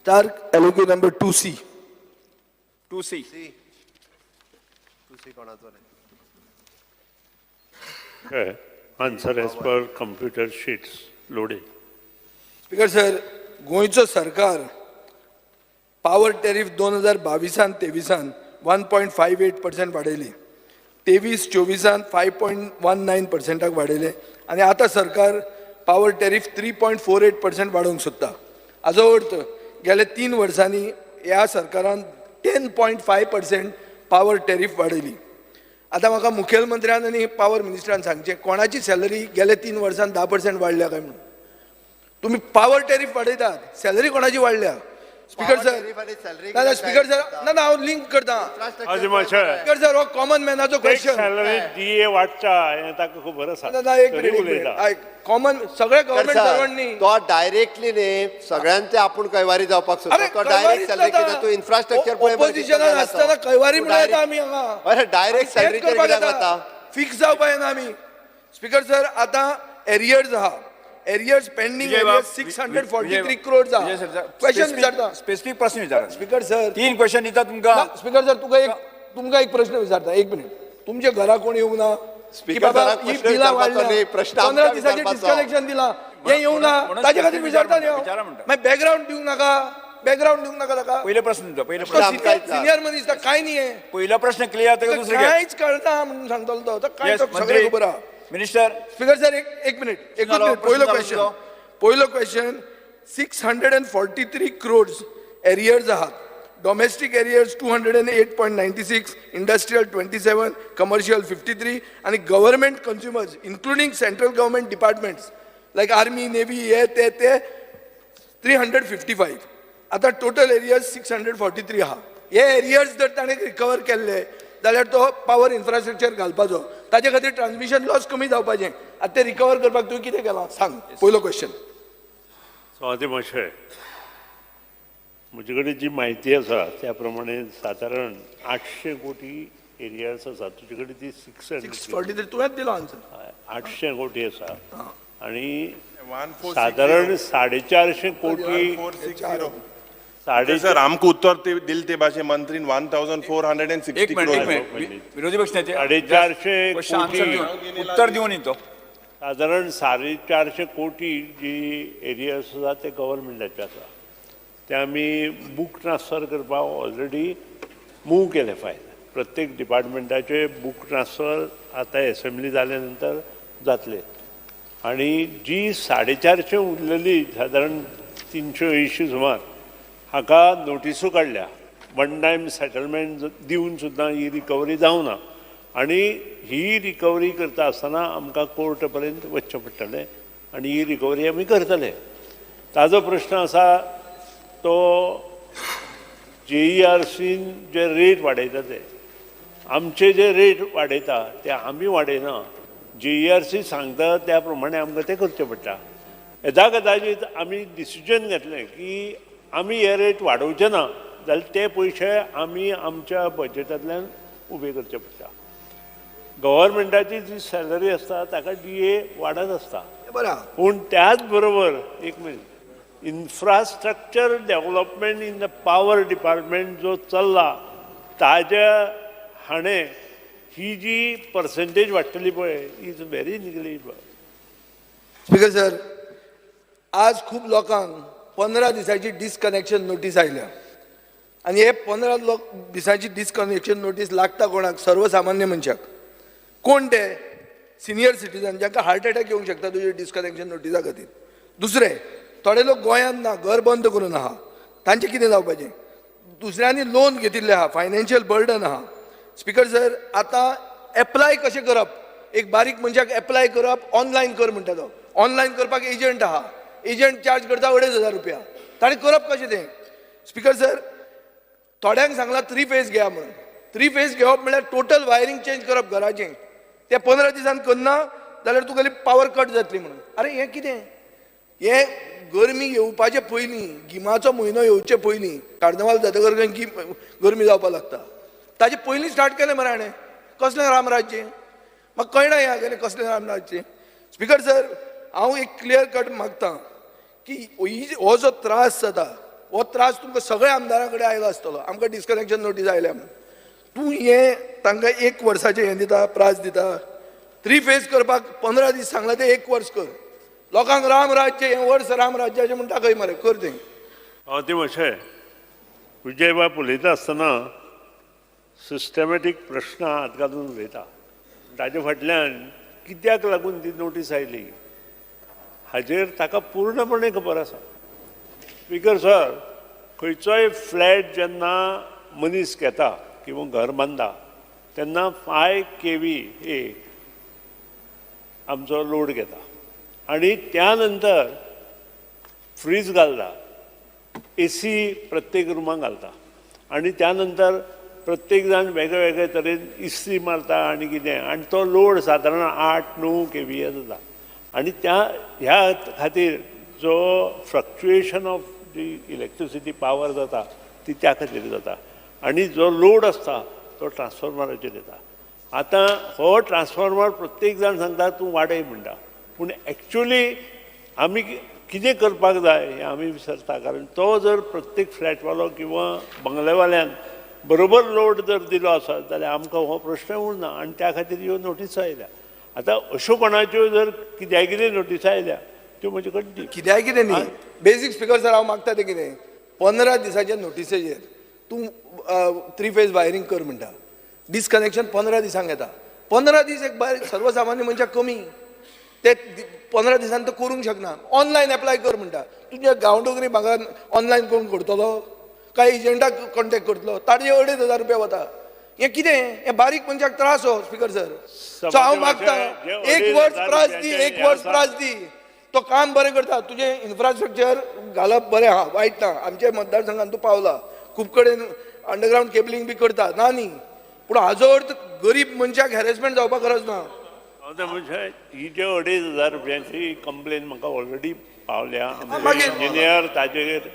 चार LOQ number 2C. 2C. 2C कोणाचो न्ही. Answer as per computer sheets loaded. Speaker sir, गोंयचो सरकार पावर टॅरीफ 2022आन 23आन 1.58% वाडयली, 23-24आन 5.19%आक वाडयले आनी आतां सरकार power tariff 3.48% वाडोवंक सोदता. हाजो अर्थ गेले 3 वर्सांनी ह्या सरकारान 10.5% power tariff वाडयली. आतां म्हाका मुखेलमंत्र्यान आनी पावर मिनिस्टरान सांगचें, कोणाची सॅलरी गेले 3 वर्सान 10% वाडल्या काय म्हणून? तुम्ही पावर टॅरीफ वाडयतात, सॅलरी कोणाची वाडल्या? Speaker Power sir, tariff आणि salary ना ना, स्पीकर सर, ना ना, हांव लिंक करता. हाजी मातशें. स्पीकर सर, हो कॉमन मॅनाचो क्वेश्चन. सॅलरी डीए वाडटा हें ताका खबर आसा. ना ना, एक तरी मिनिट, एक मिनिट. उलयता. आयक, कॉमन सगळे गव्हर्मेंट सर्वंट न्ही. तो डायरेक्टली न्ही, सगळ्यांचे आपूण कैवारी जावपाक सोदता. तो डायरेक्ट सॅलरी कित्याक तूं इन्फ्रास्ट्रक्चर पळय. ओपोजिशनान आसतना कैवारी म्हणून येता आमी हांगा. अरे, डायरेक्ट सॅलरीचेर कित्याक वता? फिक्स जावपा येना आमी. स्पीकर सर, आतां एरियर्स आहा, एरियर्स पेंडींग विजय बाब, एरियर्स 643 क्रोड विजय आहा. क्वेश्चन विचारता. स्पेसिफीक प्रश्न विचारा. स्पीकर सर, तीन क्वेश्चन दिता तुमकां. ना, स्पीकर सर, तुका एक तुमकां एक प्रश्न विचारता, एक मिनिट. तुमच्या घरा कोण येवंक ना की स्पीकर बाबा सराक ही प्रश्न बिलां विचारपाचो वाडल्या, न्ही, प्रश्न 15 आमकां दिसांचें विचारपाचो. डिस्कनेक्शन दिलां, हें येवंक ना? म्हणून ताजे खातीर विचारता न्ही हांव. विचारा म्हणटा. मागीर बॅकग्रावंड दिवंक नाका, बॅकग्रावंड दिवंक नाका ताका. पयले प्रश्न दिता, पयले प्रश्न. आमकां विचार. सिनियर मनीस, ताका कांय न्ही हें. पहिला प्रश्न क्लियर जाता दुसरे घे. कांयच कळना म्हणून सांगतलो तो. ताका कांय Yes, सगळें मंत्री. खबर आहा. मिनिस्टर. स्पीकर सर, एक एक मिनिट, एकूच चालू, मिनिट. प्रश्न पयलो चालू क्वेश्चन. तुजो. पयलो question, 643 crores arrears आहात. Domestic arrears 208.96, industrial 27, commercial 53 आनी government consumers, including central government departments like army, navy, हे ते ते 355. आतां total arrears 643 आहा. हे एरियर्स जर ताणें रिकवर केल्ले जाल्यार तो पावर इन्फ्रास्ट्रक्चर घालपाचो, ताजे खातीर ट्रान्समिशन लॉस कमी जावपाचें. आतां ते रिकवर करपाक तुवें कितें केलां, सांग. पयलो क्वेश्चन. सभापती महाशय, म्हजे कडेन जी म्हायती आसा त्या प्रमाणे सादारण 800 कोटी एरियर्स आसा. तुजे कडेन ती सिक्स 643 तुवेंच दिलो आन्सर. 800 कोटी आसा आणि सादारण 450 कोटी साडे सर, आमकां उत्तर ते दिले ते भाशे मंत्रीन 1460 एक मिनिट, एक क्रोड. मिनिट. विरोधी पक्ष नेते 450 क्वेश्चन आन्सर कोटी. दिवन, उत्तर दिवन न्ही तो. सादारण 450 कोटी जी एरियर्स आसा ते गव्हर्मेंटाचे आसा. ते आमी बूक ट्रान्सफर करपाक ऑलरेडी मूव केले फायल. प्रत्येक डिपार्टमेंटाचे बूक ट्रान्सफर आतां एसेंब्ली जाल्या नंतर जातले आणि जी 450 उरलेली, सादारण 380 सुमार, हाका नोटिसो काडल्या. वन टायम सेटलमेंट दिवन सुद्दां ही रिकवरी जावना आनी ही रिकवरी करता आसतना आमकां कोर्ट पर्यंत वचचें पडटलें आनी ही रिकवरी आमी करतले. ताजो प्रश्न आसा तो जेईआरसीन जे रेट वाडयता, ते आमचे जे रेट वाडयता ते आमी वाडयना. जेईआरसी सांगता त्या प्रमाणे आमकां तें करचें पडटा. येदा कदाचीत आमी डिसिजन घेतलें की आमी हे रेट वाडोवचे ना जाल्यार ते पयशे आमी आमच्या बजेटांतल्यान उबे करचे पडटा. गव्हर्मेंटाची जी सॅलरी आसता ताका डीए वाडत आसता. बरें आहा. पूण त्याच बरोबर, एक minute, infrastructure development in the power department जो चल्ला ताज्या हाणें ही जी पर्संटेज वाडटली पळय is very negligible. Speaker sir, आज खूब लोकांक 15 दिसांची डिस्कनेक्शन नोटीस आयल्या आनी हे 15 लोक दिसांची डिस्कनेक्शन नोटीस लागता कोणाक? सर्वसामान्य मनशाक. कोण ते? सिनियर सिटीजन, जांकां हार्ट अटॅक येवंक शकता तुजे डिस्कनेक्शन नोटिसा खातीर. दुसरें, थोडे लोक गोंयांत ना, घर बंद करून आहा, तांचें कितें जावपाचें? दुसऱ्यांनी लोन घेतिल्लें आहा, फायनान्शियल बर्डन आहा. स्पीकर सर, आतां एप्लाय कशें करप? एक बारीक मनशाक एप्लाय करप, ऑनलायन कर म्हणटा तो. ऑनलायन करपाक एजंट आहा, एजंट चार्ज करता 2500 रुपया. ताणें करप कशें तें? स्पीकर सर, थोड्यांक सांगलां थ्री फेज घेया म्हणून. थ्री फेज घेवप म्हणल्यार टोटल वायरींग चेंज करप घराचें. ते 15 दिसान करना जाल्यार तुगेली पावर कट जातली म्हणून. अरे, हें कितें हें? गरमी येवपाचे पयलीं, गिमाचो म्हयनो येवचे पयलीं, कार्नवाल जातकर गिम गरमी जावपाक लागता, ताजे पयलीं स्टार्ट केलें मरे हाणें. कसलें रामराज्य? म्हाका कळना हें हागेलें कसलें रामराज्य. स्पीकर सर, हांव एक क्लियर कट मागता की ही हो जो त्रास जाता, हो हो त्रास तुमकां सगळ्या आमदारां कडेन आयलो आसतलो. आमकां डिस्कनेक्शन नोटीस आयल्या म्हणून तूं हें तांकां एक वर्साचें हें दिता, प्रास दिता. थ्री फेज करपाक 15 दीस सांगला, ते एक वर्स कर. लोकांक राम राज्य, हें वर्स राम राज्याचें म्हूण दाखय मरे, कर तें. हांव ते मातशें विजयबाब उलयता आसतना सिस्टमॅटीक प्रश्न हात घालून उलयता. ताजे फाटल्यान कित्याक लागून ती नोटीस आयली हाजेर ताका पूर्णपणे खबर आसा. स्पीकर सर, खंयचोय फ्लॅट जेन्ना मनीस घेता किंवा घर बांदता तेन्ना 5 kVA आमचो लोड घेता आनी त्या नंतर फ्रीज घालता, एसी प्रत्येक रुमाक घालता आनी त्या नंतर प्रत्येक जाण वेगळे वेगळे तरेन इस्त्री मारता आनी कितें, आनी तो लोड सादारण 8-9 kVA जाता. आनी त्या ह्या खातीर जो fluctuation of the electricity power जाता ती त्या खातीर जाता आनी जो लोड आसता तो ट्रान्सफॉर्मराचेर येता. आतां हो ट्रान्सफॉर्मर प्रत्येक जाण सांगता तूं वाडय म्हणटा, पूण एक्चुली आमी कितें करपाक जाय हें आमी विसरता. कारण तो जर प्रत्येक फ्लॅटवालो किंवा बंगलेवाल्यान बरोबर लोड जर दिलो आसत जाल्यार आमकां हो प्रश्न उरना. आनी त्या खातीर ह्यो नोटीस आयल्या. आतां अश्यो कोणाच्यो जर कित्याक कितें नोटीस आयल्या त्यो म्हजे कडेन दी. कित्याक कितें न्ही, बेसीक स्पिकर सर, हांव मागता तें कितें, 15 दिसाच्या नोटिसेचेर तूं थ्री फेज वायरींग कर म्हणटा, डिस्कनेक्शन 15 दिसांक येता. 15 दीस एक बारीक सर्वसामान्य मनशाक कमी, ते 15 दिसान तो करूंक शकना. ऑनलायन एप्लाय कर म्हणटा. तुज्या गांवडोंगरी भागान ऑनलायन कोण करतलो? काय एजंटाक कॉन्टेक्ट करतलो? ताजे 2500 रुपया वता. हें कितें? हें बारीक मनशाक त्रास हो, स्पिकर सर. सो हांव मागता, एक वर्स प्रास दी, एक वर्स प्रास दी. तो काम बरें करता, तुजें इन्फ्रास्ट्रक्चर घालप बरें आहा, वायट ना. आमच्या मतदारसंघात तूं पावला, खूब कडेन अंडरग्रावंड केबलिंग बी करता, ना न्ही, पूण हाजो अर्थ गरीब मनशाक हॅरेसमेंट जावपाक गरज ना. हांव ते म्हणजे ही जे 2500 रुपयांची कंप्लेन म्हाका ऑलरेडी पावल्या. मागीर- इंजिनियर ताजेर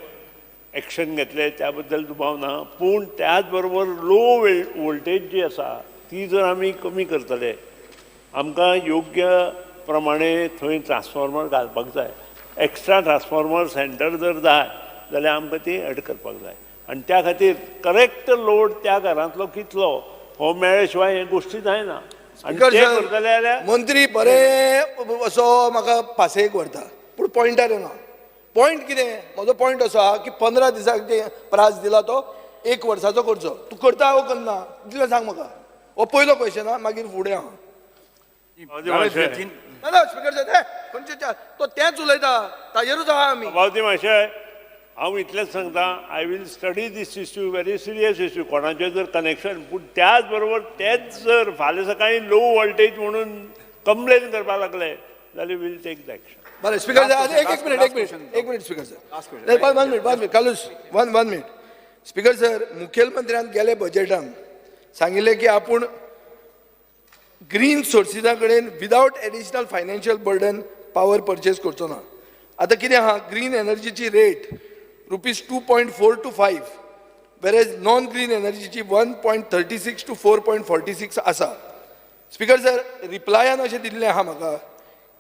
एक्शन घेतले, त्या बद्दल दुबाव ना. पूण त्याच बरोबर लो वोल्टेज जी आसा ती जर आमी कमी करतले, आमकां योग्य प्रमाणे थंय ट्रान्सफॉर्मर घालपाक जाय. एक्स्ट्रा ट्रान्सफॉर्मर सेंटर जर जाय जाल्यार आमकां ती एड करपाक जाय आनी त्या खातीर करेक्ट लोड त्या घरांतलो कितलो हो मेळ्ळे शिवाय हे गोश्टी जायना. आनी स्पीकर ते सर, करतले जाल्यार मंत्री बरें असो म्हाका पासयेक व्हरता, पूण पॉयंटार येना. पॉयंट कितें? म्हजो पॉयंट असो आहा की 15 दिसाक जे प्रास दिला तो एक वर्साचो करचो. तूं करता वो करना, इतलें सांग म्हाका. हो पयलो क्वेश्चन आहा, मागीर फुडें आहा. मातशें. ना ना स्पीकर सर, हे खंयचे तो तेंच उलयता, ताजेरूच आहा आमी. बावती मातशें हांव इतलेंच सांगता, I will study this issue, very serious issue. कोणाचें जर कनेक्शन, पूण त्याच बरोबर तेच जर फाल्यां सकाळीं लो वोल्टेज म्हणून कंप्लेन करपाक लागले जाल्यार we'll take the action. बरें स्पीकर सर, एक एक मिनिट, एक मिनिट, एक minute speaker sir, one minute, one minute, Carlos, one one minute. Speaker sir, मुखेलमंत्र्यान गेले बजेटान सांगिल्लें की आपूण ग्रीन सोर्सिसा कडेन without additional financial burden power purchase करचो ना. आतां कितें आहा, ग्रीन एनर्जीची rate ₹2.425, whereas non green एनर्जीची 1.36 to 4.46 आसा. स्पीकर सर, रिप्लायान अशें दिल्लें आहा म्हाका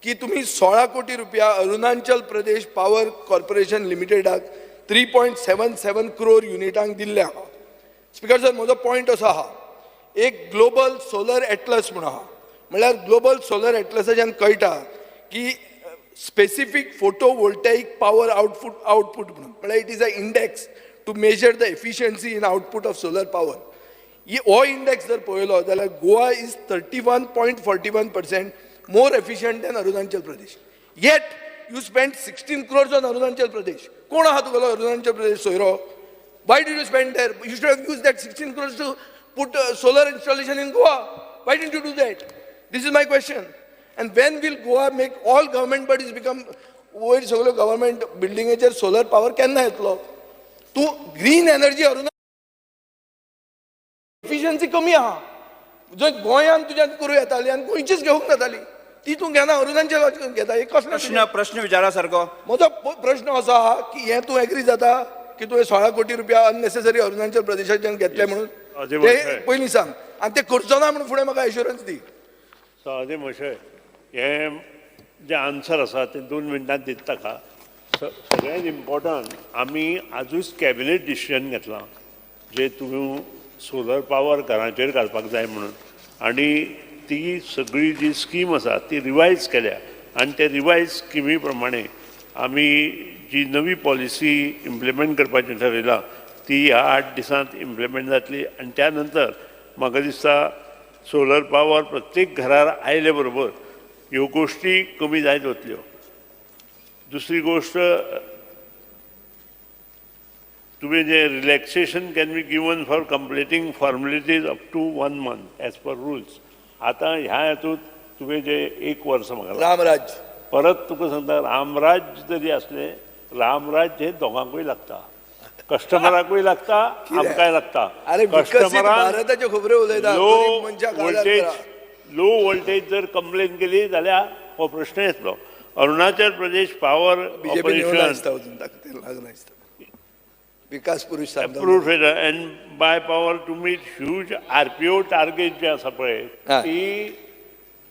की तुमी 16 कोटी रुपया अरुणाचल प्रदेश पावर कॉर्पोरेशन लिमिटेडाक 3.77 क्रोर युनिटांक दिल्ले आहा. स्पीकर सर, म्हजो पॉयंट असो आहा, एक ग्लोबल सोलर एटलस म्हूण आहा. म्हणल्यार ग्लोबल सोलर एटलसाच्यान कळटा की specific photovoltaic power output म्हणून, म्हणल्यार it is a index to measure the efficiency in output of solar power. हो इंडेक्स जर पळयलो जाल्यार Goa is 31.41% more efficient than Arunachal Pradesh, yet you spend 16 crores on Arunachal Pradesh. कोण आहा तुगेलो अरुणाचल प्रदेश सोयरो? Why did you spend there? You should have used that 16 crores to put solar installation in Goa. Why didn't you do that? This is my question. And when will Goa make all government bodies become, वयर सगळ्यो government बिल्डिंगेचेर solar power केन्ना येतलो? तूं green energy Aruna efficiency कमी आहा. जंय गोंयांत तुज्यान करूं येताली आनी गोंयचीच घेवंक जाताली, ती तूं घेना, अरुणाचल घेता. हे कसलें तुजें? प्रश्न प्रश्न विचारा सारको. म्हजो प्रश्न असो आहा की हें तूं एग्री जाता की तुवें 16 कोटी रुपया अननेसेसरी अरुणाचल प्रदेशाच्यान घेतले म्हणून? अजय ते माशे. पयलीं सांग आनी ते करचो ना म्हणून फुडें म्हाका एश्युरन्स दी. सो अजय म्हशे, हें जें आन्सर आसा तें 2 मिनटांत दिता ताका. सगळ्यात इम्पॉर्टंट आमी आजूच कॅबिनेट डिसिजन घेतलां जे तुमी सोलर पावर घरांचेर घालपाक जाय म्हणून आनी ती सगळी जी स्कीम आसा ती रिवायज केल्या आनी ते रिवायज स्किमी प्रमाणे आमी जी नवी पॉलिसी इम्प्लिमेंट करपाची ठरयलां ती ह्या 8 दिसांत इम्प्लिमेंट जातली आनी त्या नंतर म्हाका दिसता सोलर पावर प्रत्येक घरार आयले बरोबर ह्यो गोश्टी कमी जायत वतल्यो. दुसरी गोश्ट तुवें जें relaxation can be given for completing formalities up to 1 month as per rules. आतां ह्या हातूंत तुवें जें 1 वर्स म्हाका रामराज्य परत तुका सांगता, रामराज्य जरी आसलें, रामराज्य हें दोगांकूय लागता, कस्टमराकूय लागता, आमकांय लागता. अरे विकसीत भारताच्यो खबऱ्यो उलयता, लो गरीब मनशाक आदार वोल्टेज करा. लो वोल्टेज जर कंप्लेन केली जाल्यार हो प्रश्न येतलो. अरुणाचल प्रदेश पावर बीजेपी येवना ऑपरेशन दिसता अजून, ताका ते लागना दिसता. विकास पुरुष सांगता. Approved and by power to meet huge RPO target जे आसा पळय हा. ती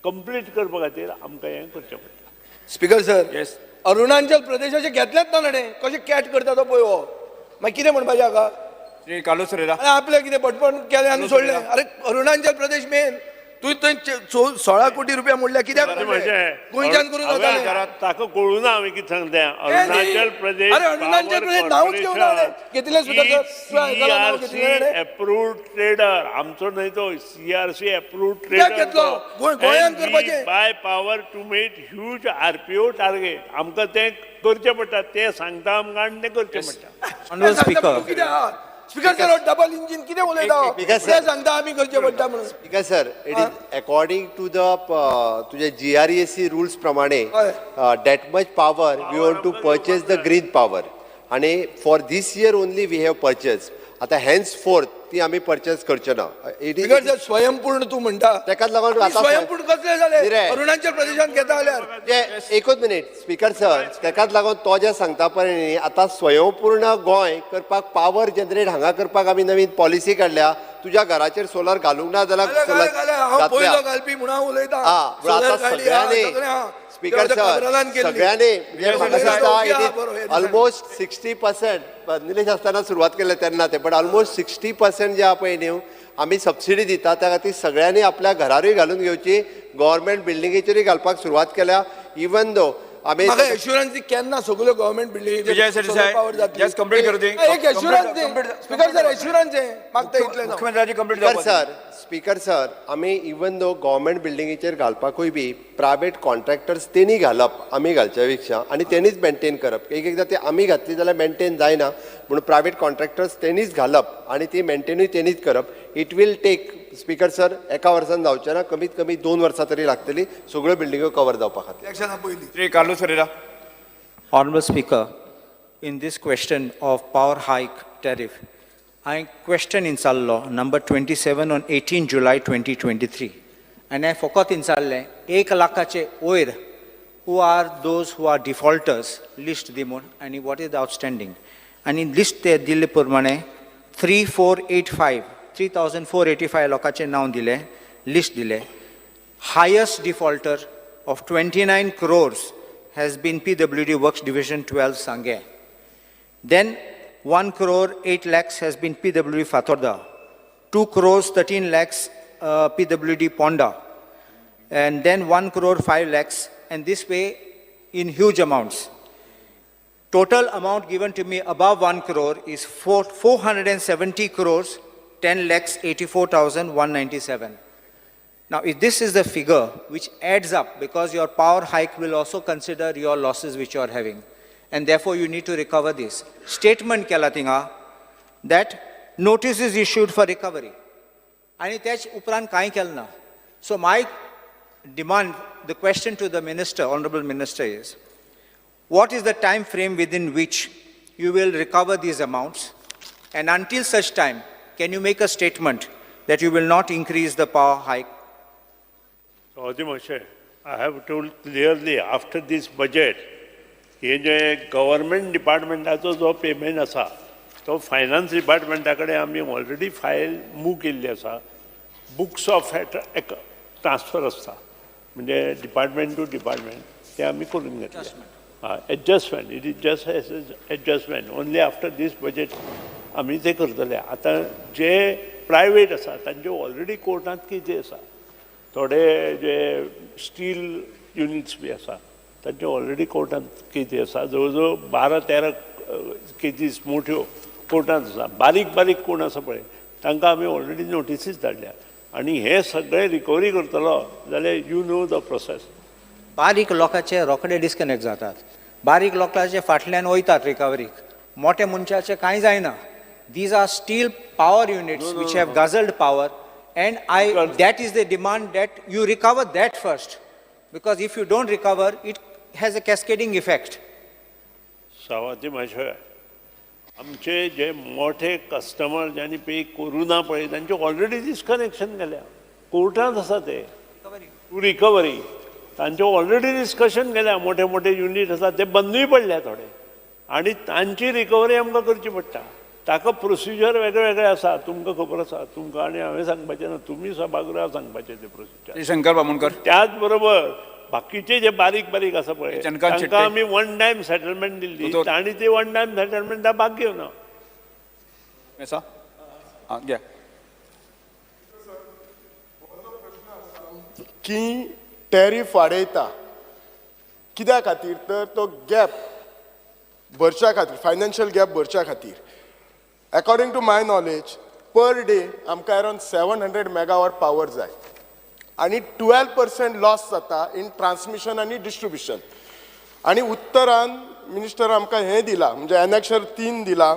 कंप्लीट करपा खातीर आमकां हें करचें पडटा. Speaker sir, Yes. Arunachal प्रदेशाचे घेतलेच ना ताणें, कशें कॅट करता तो पळय हो. मागीर कितें म्हणपाचें हाका? श्री कार्लोस फेरेरा. आनी आपलें कितें भटपण केलें आनी सोडलें. अरे अरुणाचल प्रदेश मेन तुवें थंय 16 कोटी रुपया म्हणल्यार कित्याक म्हणलें? गोंयच्यान करूं जातालें. ताका कळूं ना हांवें कितें सांगता. अरुणाचल प्रदेश अरे अरुणाचल प्रदेश नांवूच घेवना हाणें. घेतिल्लें सुद्दां तर तुवें आयकलां नांव घेतिल्लें हाणें? अप्रूव्ड ट्रेडर आमचो न्हय तो, सीआरसी अप्रूव्ड कित्याक ट्रेडर. घेतलो? गोंयांत करपाचें. By power to meet huge RPO target आमकां तें करचें पडटा, तें सांगता आमकां आनी तें करचें पडटा. Honorable Speaker, कितें आहा? स्पीकर सर, डबल इंजीन कितें उलयता? Speaker sir. कितें सांगता आमी करचें पडटा म्हणून? Speaker sir, it is according to the तुझे जीआरईएसी रुल्स प्रमाणे हय. That much power we want to purchase the green power आणि for this year only we have purchase. आतां हेन्स फोर्थ ती आमी परचेस करचे ना. It speaker is sir, स्वयंपूर्ण तूं म्हणटा, तेकाच लागून आमी आतां स्वयंपूर्ण कसले जाले? निरे. अरुणाचल प्रदेशांत घेता जाल्यार म्हणजे एकूच मिनीट स्पीकर सर, तेकाच लागून तो जें सांगता पळय न्ही, आतां स्वयंपूर्ण गोंय करपाक पावर जनरेट हांगा करपाक आमी नवीन पॉलिसी काडल्या. तुज्या घराचेर सोलर घालूंक ना जाल्यार घाले, सोलर घाले, घाले. हांव घातल्या. पयलो घालपी म्हणून हांव उलयतां. हा, पूण सोलर आतां काडली, हा, सगळ्यांनी सगळें हा. स्पीकर ते सर कबरालान केल्ली. सगळ्यांनी म्हणजे म्हाका सगळ्यांनी दिसता ओके it हा, is बरोबर, हे दिसांनी. ऑलमोस्ट 60% निलेश आसतना सुरवात केल्या तेन्ना ते, बट ऑलमोस्ट 60% जे आहा पळय न्हू आमी सबसिडी दिता, त्या खातीर सगळ्यांनी आपल्या घरारूय घालून घेवची. गव्हर्मेंट बिल्डिंगेचेरूय घालपाक सुरवात केल्या. इवन दो आमी म्हाका एश्युरन्स दी केन्ना सगळ्यो गव्हर्मेंट बिल्डिंगेचेर विजय सरदेसाय, सोलर पावर जातली? just complete करू दी. एक एश्युरन्स दी. Complete- speaker sir, assurance हें मागता इतलें हांव. मुख्यमंत्र्याची complete speaker sir, speaker sir, आमी इवन दो गव्हर्मेंट बिल्डिंगेचेर घालपाकूय बी प्रायवेट कॉन्ट्रॅक्टर्स तेणी घालप, आमी घालच्या पेक्षा, आनी तेणीच मेंटेन करप. एक एकदां ते आमी घातली जाल्यार मेंटेन जायना म्हणून प्रायवेट कॉन्ट्रॅक्टर्स तेणीच घालप आनी ती मेंटेनूय तेणीच करप. It will take speaker sir, एका वर्सान जावचें ना, कमीत कमी 2 वर्सां तरी लागतली सगळ्यो बिल्डिंग्यो कवर जावपा खातीर. इलेक्शना पयलीं. Shri Carlos Ferreira. Honorable Speaker, in this question of power hike tariff, I question insallo number 27 on 18 July 2023. And I forgot insalle, 1 lakhache oir, who are those who are defaulters, list di म्हूण, and what is the outstanding. And in list ते दिल्ले प्रमाणे 3485, 3485 लोकांचे नांव दिले, list दिले. Highest defaulter of 29 crores has been PWD Works Division 12 Sange. Then 1 crore 8 lakhs has been PWD Fatorda, 2 crores 13 lakhs PWD Ponda, and then 1 crore 5 lakhs, and this way in huge amounts. Total amount given to me above 1 crore is 470 crores 10 lakhs 84,197. Now, if this is the figure which adds up, because your power hike will also consider your losses which you are having, and therefore you need to recover this. Statement केला थिंगा that notice is issued for recovery. आनी त्याच उपरांत कांय केलें ना. So my demand, the question to the minister, honorable minister is, what is the time frame within which you will recover these amounts? And until such time, can you make a statement that you will not increase the power hike? Chaudhary Moshe, I have told clearly after this budget, हे जे government डिपार्टमेंटाचो जो payment आसा तो finance डिपार्टमेंटा कडेन आमी already file move केल्ली आसा. Books of transfer आसता, म्हणजे डिपार्टमेंट टू डिपार्टमेंट ते आमी करून घेतले. Adjustment, it is just as adjustment only. After this budget आमी ते करतले. आतां जे प्रायवेट आसा तांचे ऑलरेडी कोर्टांत केजी आसा. थोडे जे स्टील युनिट्स बी आसा तांचे ऑलरेडी कोर्टांत केजी आसा. जवळ जवळ 12-13 केजीस मोठ्यो कोर्टांत आसा. बारीक बारीक कोण आसा पळय तांकां आमी ऑलरेडी नोटिसीस धाडल्या आनी हे सगळे रिकवरी करतलो जाल्यार you know the process. बारीक लोकांचे रोखडे डिस्कनेक्ट जातात, बारीक लोकांचे फाटल्यान वयतात रिकवरीक, मोठ्या मनशाचे कांय जायना. These are steel power units which have guzzled power and I that is the demand that you recover that first, because if you don't recover it has a cascading effect. सावाती माशय, आमचे जे मोठे कस्टमर ज्यांनी pay करूं ना पळय तांचे already disconnection केल्या, कोर्टांत आसा ते टू रिकवरी. तांचे ऑलरेडी डिस्कशन केल्या. मोठे मोठे युनीट आसा ते बंदूय पडल्या थोडे आनी तांची रिकवरी आमकां करची पडटा. ताका प्रोसिजर वेगळे वेगळे आसा, तुमकां खबर आसा. तुमकां आनी हांवें सांगपाचें ना, तुमी सभागृहात सांगपाचें तें प्रोसिजर. श्री शंकर बामणकर. त्याच बरोबर बाकीचे जे बारीक बारीक आसा पळय चंद्रकांत तांकां शेट्टे. आमी वन टायम सेटलमेंट दिल्ली. दोतोर. तांणी ती वन टायम सेटलमेंटा भाग घेवना. आसा आं घ्या. की टॅरीफ वाडयता कित्या खातीर, तर तो गॅप भरच्या खातीर, फायनान्शियल गॅप भरच्या खातीर. According to my knowledge per day आमकां अरावंड 700 मेगावॉट पावर जाय आनी 12% लॉस जाता इन ट्रान्समिशन आनी डिस्ट्रिब्युशन. आनी उत्तरान मिनिस्टर आमकां हें दिलां, म्हणजे एनॅक्शर 3 दिलां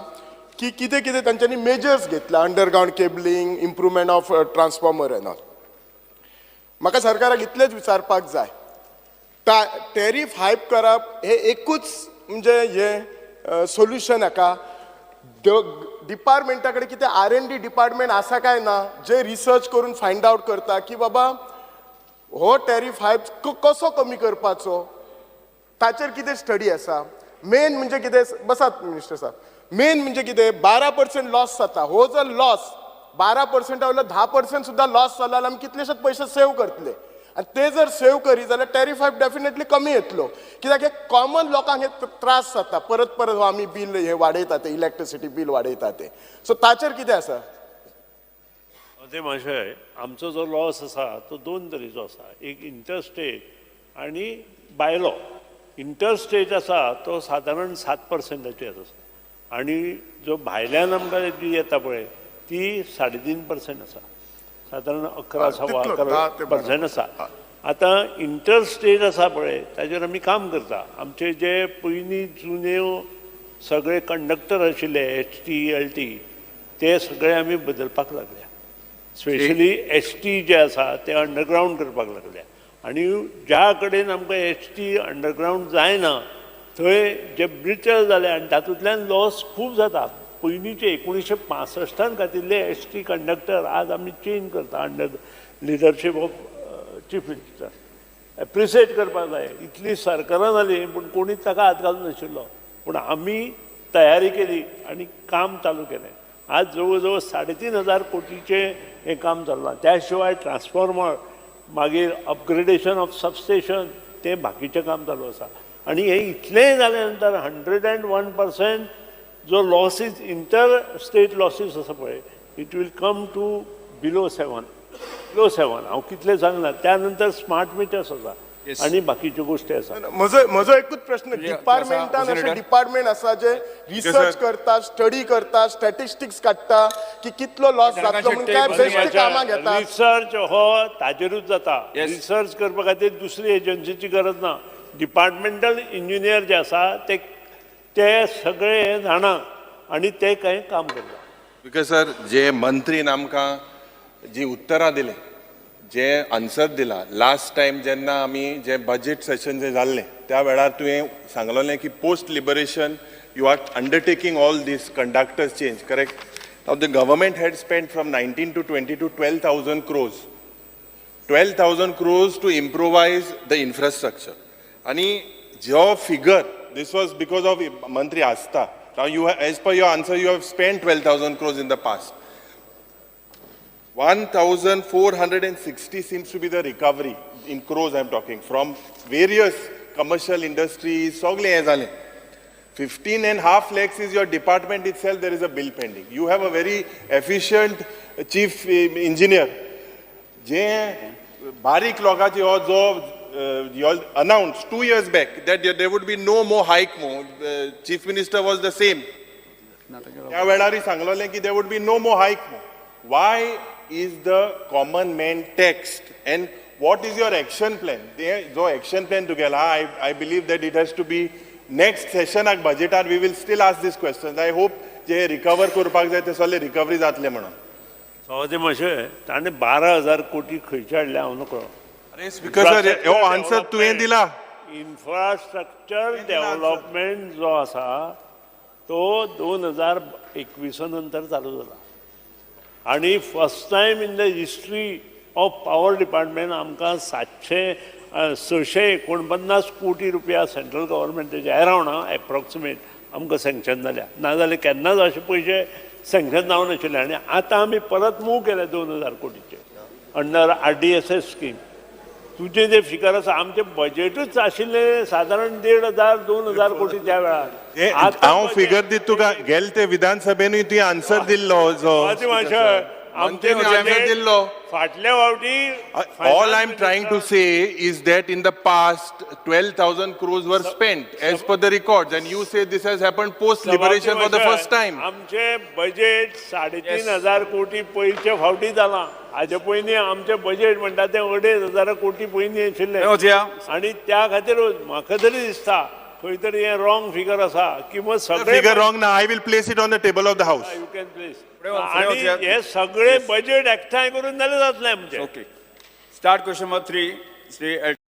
की कितें कितें तांच्यांनी मेजर्स घेतला, underground cabling, improvement of transformer and all. म्हाका सरकाराक इतलेंच विचारपाक जाय, टॅरीफ हायप करप हें एकूच म्हणजे हें सोल्युशन हाका डिपार्टमेंटा कडेन कितें R&D department आसा काय ना, जे रिसर्च करून फायंड आवट करता की बाबा हो टॅरीफ हायप कसो कमी करपाचो, ताचेर कितें स्टडी आसा. मेन म्हणजे कितें, बसात मिनिस्टर साहेब, मेन म्हणजे कितें 12% लॉस जाता. हो जर लॉस 12% वयलो 10% सुद्दां लॉस जालो जाल्यार आमी कितलेशेच पयशे सेव करतले आनी ते जर सेव करी जाल्यार टॅरीफ हायप डेफिनेटली कमी येतलो. कित्याक हे कॉमन लोकांक हे त्रास जाता परत परत, हो आमी बील हे वाडयता ते, इलेक्ट्रिसिटी बील वाडयता ते. सो ताचेर कितें आसा? ते माशय, आमचो जो लॉस आसा तो दोन तरेचो आसा. एक इंटरस्टेट आनी भायलो. इंटरस्टेट आसा तो सादारण 7%चेर आसा आनी जो भायल्यान आमकां जी येता पळय ती 3.5% आसा, सादारण 11 सव्वा तितलो, 10 ते 11 12. पर्संट आसा. आतां इंटरस्टेट आसा पळय ताजेर आमी काम करता. आमचे जे पयलीं जुन्यो सगळे कंडक्टर आशिल्ले HT LT ते सगळे आमी बदलपाक लागल्या. स्पेशली HT जे आसा ते अंडरग्रावंड करपाक लागल्या आनी ज्या कडेन आमकां HT underground जायना थंय जे ब्रिटल जाले आनी तातूंतल्यान लॉस खूब जाता. पयलींचे 1965 घातिल्ले HT conductor आज आमी चेंज करता under leadership of chief minister. Appreciate करपाक जाय, इतली सरकारां जालीं पूण कोणीच ताका हात घालूंक नाशिल्लो, पूण आमी तयारी केली आनी काम चालू केलें. आज जवळ जवळ 3500 कोटीचें हें काम चल्लां. त्या शिवाय ट्रान्सफॉर्मर, मागीर अपग्रेडेशन ऑफ सबस्टेशन, तें बाकीचें काम चालू आसा. आनी हें इतलेंय जाल्या नंतर 101% जो लॉसीस, इंटर स्टेट लॉसीस आसा पळय, it will come to below 7, below 7 हांव कितलें सांगना. त्या नंतर स्मार्ट मिटर्स आसा आनी बाकीच्यो गोश्टी आसा. म्हजो एकूच प्रश्न, डिपार्टमेंटान अशें सेनेटर. डिपार्टमेंट आसा जे रिसर्च करता, स्टडी करता, स्टॅटिस्टिक्स काडटा की कितलो लॉस जातलो म्हणून, काय बेश्टे कामां घेतात? रिसर्च हो ताजेरूच जाता. Yes. Research करपा खातीर दुसरी एजन्सीची गरज ना. डिपार्टमेंटल इंजिनियर जे आसा ते ते सगळे हे जाणा आनी ते कांय काम करता. Because sir, जे मंत्रीन आमकां जी उत्तरां दिली, जे आन्सर दिला, लास्ट टायम जेन्ना आमी जे बजेट सेशन जे जाल्लें त्या वेळार तुवें सांगलेलें की post liberation you are undertaking all these conductors change, correct? Now the government had spent from 19 to 22 12,000 crores, 12,000 crores to improvise the infrastructure. आणि जो figure, this was because of मंत्री आसता. Now you have, as per your answer, you have spent 12,000 crores in the past. 1,460 seems to be the recovery in crores I'm talking from various commercial industry सगळें हें जालें. 15.5 lakhs is your department itself, there is a bill pending. You have a very efficient chief engineer. जे बारीक लोकांची हो जो you announce 2 years back that there would be no more hike more, chief minister was the same. त्या वेळारय सांगलोलें की there would be no more hike more. Why is the common man taxed and what is your action plan? ते जो action plan तुगेला, I believe that it has to be next सेशनाक बजेटार we will still ask this question. I hope J recover करपाक जाय ते सगळे recovery जातले म्हणून. सवादी मातशें ताणें 12,000 कोटी खंयचे हाडले हांव नकळो. अरे स्पीकर सर, हो आन्सर तुवें दिला. इन्फ्रास्ट्रक्चर डेव्हलपमेंट जो आसा तो 2021 नंतर चालू जाला आनी first time in the history of power department आमकां 649 कोटी रुपया सेंट्रल गव्हर्मेंटाचे अरावंड एप्रॉक्सिमेट आमकां सँक्शन जाल्या. नाजाल्यार केन्नाच अशे पयशे सँक्शन जावनाशिल्ले आनी आतां आमी परत मूव केले 2000 कोटीचे अंडर आरडीएसएस स्कीम. तुजें जें फिगर आसा, आमचें बजेटूच आशिल्लें सादारण 1500 2000 कोटी त्या वेळार. हे आतां हांव budget- figure दित तुका. गेले ते विधानसभेनूय तुवें आन्सर दिल्लो जो सवादी मातशें आमचें मंत्र्यान answer budget दिल्लो. फाटल्या फावटी. All I'm trying to say is that in the past, 12,000 crores were spent as per the records, and you say this has happened post liberation for the first time. आमचे budget 3500 कोटी पयलचे फावटी जालां. हाजे पयलीं आमचें बजेट म्हणटा तें 2500 कोटी पयलीं आशिल्लें. वचया. आनी त्या खातीरूच म्हाका तरी दिसता खंय तरी हें रॉंग फिगर आसा किंवा सगळे Figure wrong now, I will place it on the table of the house. You can place. फुडें वच, फुडें आनी वचया. हे सगळे बजेट एकठांय करून जाल्यार जातलें आमचें. Okay, start question number 3, Shri L.